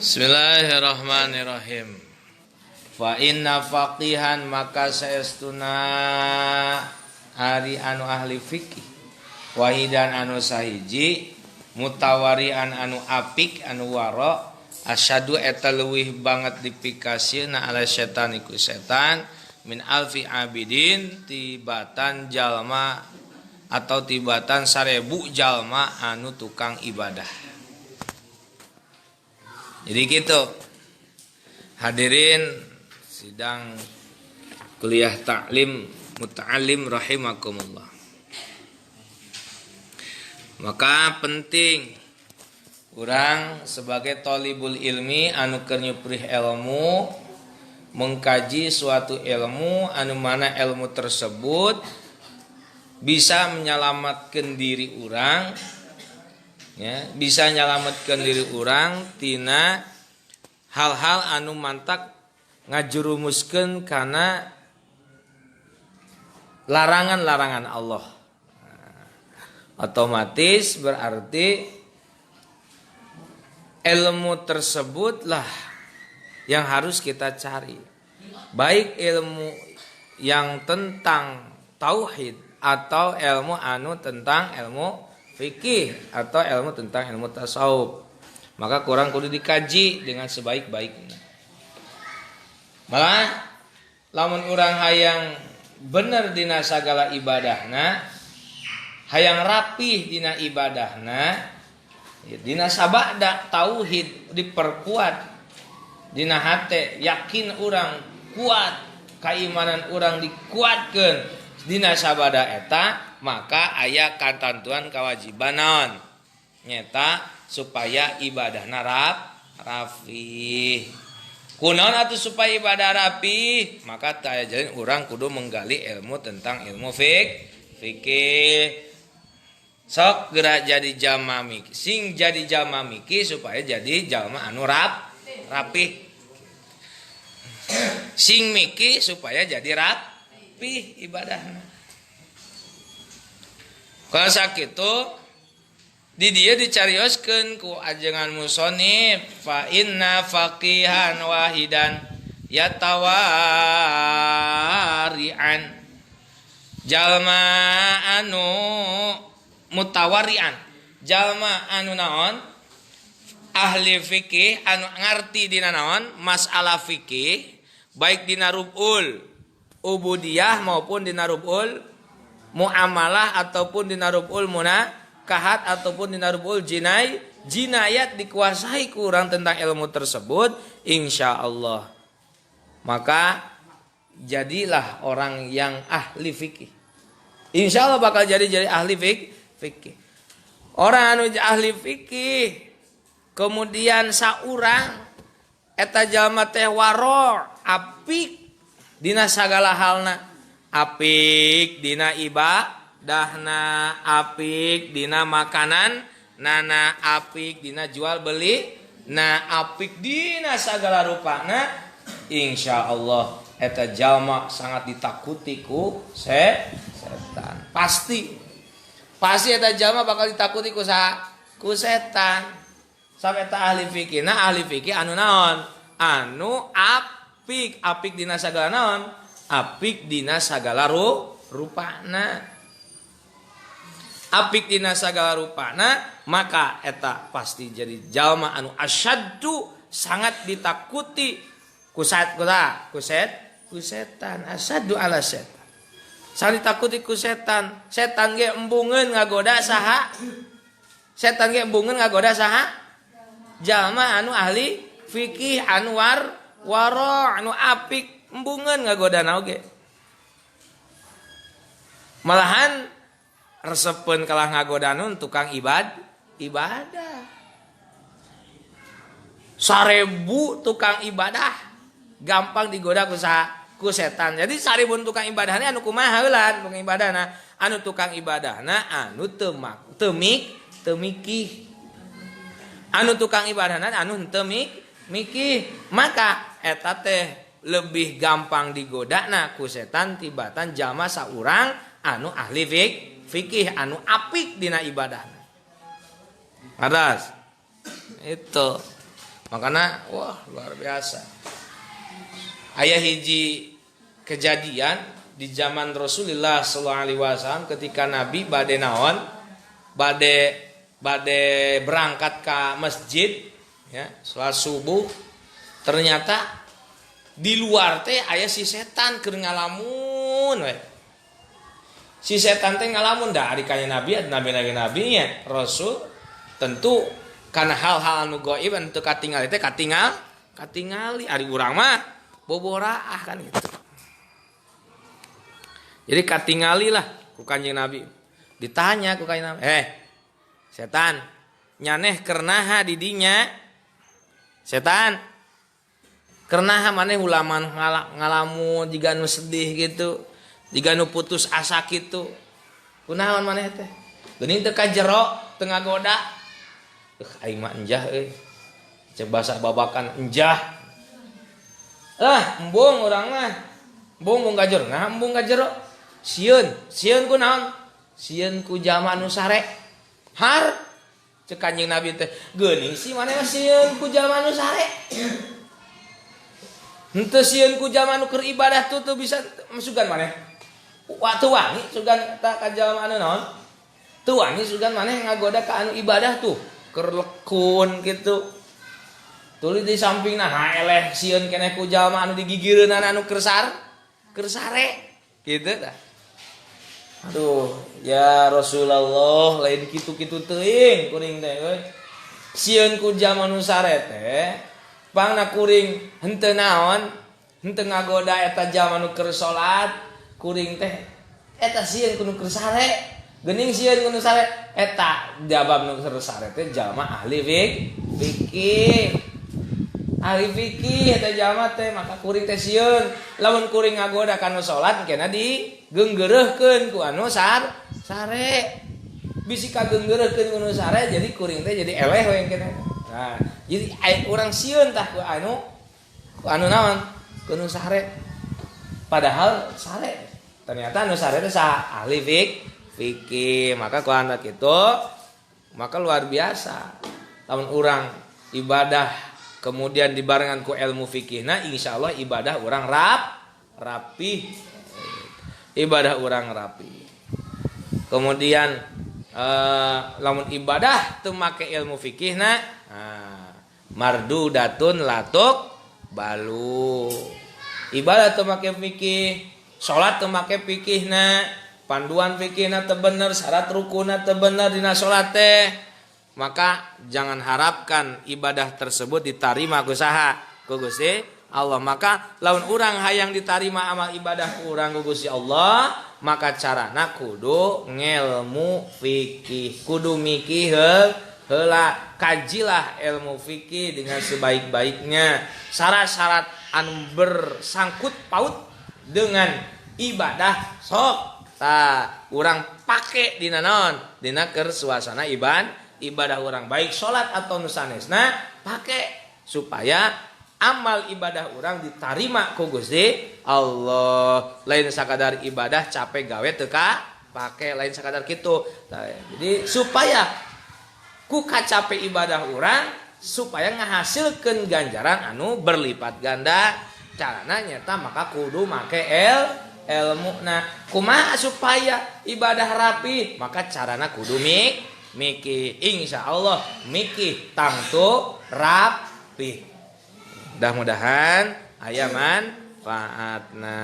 Bismillahirrahmanirrahim. Fa inna faqihan, maka saestuna ari anu ahli fikih, wahidan anu sahiji, mutawarian anu apik anu waro, asyadu eta leuwih banget dipikasieuna ala setan iku setan, min alfi abidin tibatan jalma atau tibatan 1000 jalma anu tukang ibadah. Jadi gitu. Hadirin sidang kuliah taklim muta'alim rahimakumullah. Maka penting urang sebagai thalibul ilmi anu keur nyuprih ilmu, mengkaji suatu ilmu anu mana ilmu tersebut bisa menyelamatkan diri urang, ya, bisa nyelamatkan diri urang tina hal-hal anu mantak ngajurumuskeun kana larangan-larangan Allah. Nah, otomatis berarti ilmu tersebutlah yang harus kita cari. Baik ilmu yang tentang tauhid atau ilmu anu tentang ilmu fikih atau ilmu tentang ilmu tasawuf. Maka kurang kudu dikaji dengan sebaik-baiknya. Malah lamun urang hayang bener dina sagala ibadahna, hayang rapih dina ibadahna, ya, dina sabada tauhid diperkuat dina hate, yakin urang kuat, keimanan urang dikuatkeun dina sabada eta, maka aya katentuan kewajiban naon nyeta supaya ibadahna rapih. Kunaon atuh supaya ibadah rapi? Maka taya jalan urang kudu menggali ilmu tentang ilmu fikih. Sok gerak jadi jalma miki, sing jadi jalma miki supaya jadi jalma anu rapih. Sing miki supaya jadi rapih ibadahna. Kalau sakitu di dia dicarioskeun ku ajengan musonif, fa inna faqihan wahidan yatawari'an, jalma anu mutawari'an, jalma anu naon ahli fikih anu ngarti dina naon masalah fikih, baik dina rubul ubudiyah maupun dina rubul muamalah ataupun dina rubul munakahat ataupun dina rubul jinayat, dikuasai kurang tentang ilmu tersebut, insya Allah maka jadilah orang yang ahli fikih. Insya Allah bakal jadi ahli fikih. Orang anu ahli fikih kemudian saurang eta jalma teh waro apik dina sagala halna, apik dina ibadahna, apik dina makanan nana, apik dina jual beli na, apik dina sagala rupana, insya Allah eta jalma sangat ditakuti ku setan. Pasti pasti eta jalma bakal ditakuti ku ku setan. Sampai eta ahli fikih. Nah, ahli fikih anu naon anu apik, apik dina sagala naon, apik dina sagala rupana, apik dina sagala rupana, maka eta pasti jadi jalma anu asyaddu sangat ditakuti ku ku ku setan. Asyaddu ala setan, sangat ditakuti ku setan. Setan ge embungeun ngagoda saha? Setan ge embungeun ngagoda saha? Jalma anu ahli fikih, anu waro, anu apik, embungeun ngagodana oge. Malahan resepeun kalah ngagodanun tukang ibadah. 1000 tukang ibadah gampang digoda ku saha? Ku setan. Jadi 1000 tukang ibadahna anu kumaha heula tukang ibadahna? Anu tukang ibadahna anu teu teu mikih. Anu tukang ibadahna anu teu mikih, maka eta teh lebih gampang digodana ku setan tibatan jalma saurang anu ahli fikih anu apik dina ibadahna. Atas itu. Makanya wah luar biasa. Aya hiji kejadian di zaman Rasulullah sallallahu alaihi wasallam ketika Nabi bade naon? Bade bade berangkat ke masjid ya, sholat subuh, ternyata di luar teh aya si setan keur ngalamun we. Si setan teh ngalamun da ari ka Nabi, nabi nabi nabinya Rasul tentu karena hal-hal anu gaib anu teu katingali teh katingali, ari urang mah boboraah kan gitu. Jadi katingali lah ku Kanjeng Nabi. Ditanya ku Kanjeng Nabi, "Eh, setan, nyaneh keur naha di dinya? Setan, keur naha maneh ulaman ngalamun jiga nu sedih gitu, jiga nu putus asa kitu? Kunaon maneh teh? Geuning teu ka jero, teu ngagoda." Aing mah enjah euy. Cek bahasa babakan enjah. Ah, embung urang mah. Embung embung ka jero. Nah, embung ka jero. Sieun, sieun ku naon? Sieun ku jalma anu sare. Har cek Kanjeng Nabi teh, geuning si maneh mah sieun ku jalma anu sare. Henteu sieun ku jalma anu keur ibadah tuh teu bisa sugan maneh. Waktu wani sugan ta ka jalma anu naon? Teu wani sugan maneh ngagoda ka anu ibadah tuh, keur lekun gitu. Tuluy di sampingna ha eleh sieun keneh ku jalma anu digigireunana anu keur sare gitu tah. Aduh, ya Rasulullah, lain kitu-kitu teuing kuring teh euy. Sieun ku jalma nu sare teh, pangna kuring henteu naon, henteu ngagoda eta jalma nu keur salat, kuring teh eta sieun ku nu keur sare. Geuning sieun ku nu sare, eta jabab nu keur sare teh jalma ahli fikih. Ahli fikih eta jalma teh, maka kuring teh sieun lamun kuring ngagoda ka nu salat kena digeunggeureuhkeun ku anu sare. Bisi kageunggeureuhkeun ku nu sare, jadi kuring teh jadi eleh we kena. Nah, jadi urang sieun tah ku anu naon? Ku nu sare. Padahal sare. Ternyata anu sare teh saha? Ahli fikih. Maka ku anak itu maka luar biasa. Lamun urang ibadah kemudian dibarengan ku ilmu fikihna, insyaallah ibadah urang rapih. Ibadah urang rapi. Kemudian lamun ibadah teu make ilmu fikihna, nah, mardudatun latuk balu. Ibadah teu make fikih, salat teu make fikihna, panduan fikihna teu bener, syarat rukunna teu bener dina salat teh, maka jangan harapkan ibadah tersebut diterima ku saha? Ku Gusti Allah. Maka lamun urang hayang ditarima amal ibadah ku urang ku Gusti Allah, maka carana kudu ngelmu fikih, kudu mikih heula, kajilah ilmu fikih dengan sebaik-baiknya, syarat-syarat anu bersangkut paut dengan ibadah sok tah urang pake dina naon, dina keur suasana ibadah urang, baik salat atau nu sanesna, pake supaya amal ibadah urang diterima ku Gusti Allah. Lain sakadar ibadah capek gawe teu ka pake, lain sakadar kitu. Nah, jadi supaya ku kacape ibadah urang supaya ngahasilkeun ganjaran anu berlipat ganda, carana nyata maka kudu make ilmu. Nah, kumaha supaya ibadah rapi? Maka carana kudu mikih. Insya Allah mikih tangtu rapi. Mudah-mudahan aya manfaatna.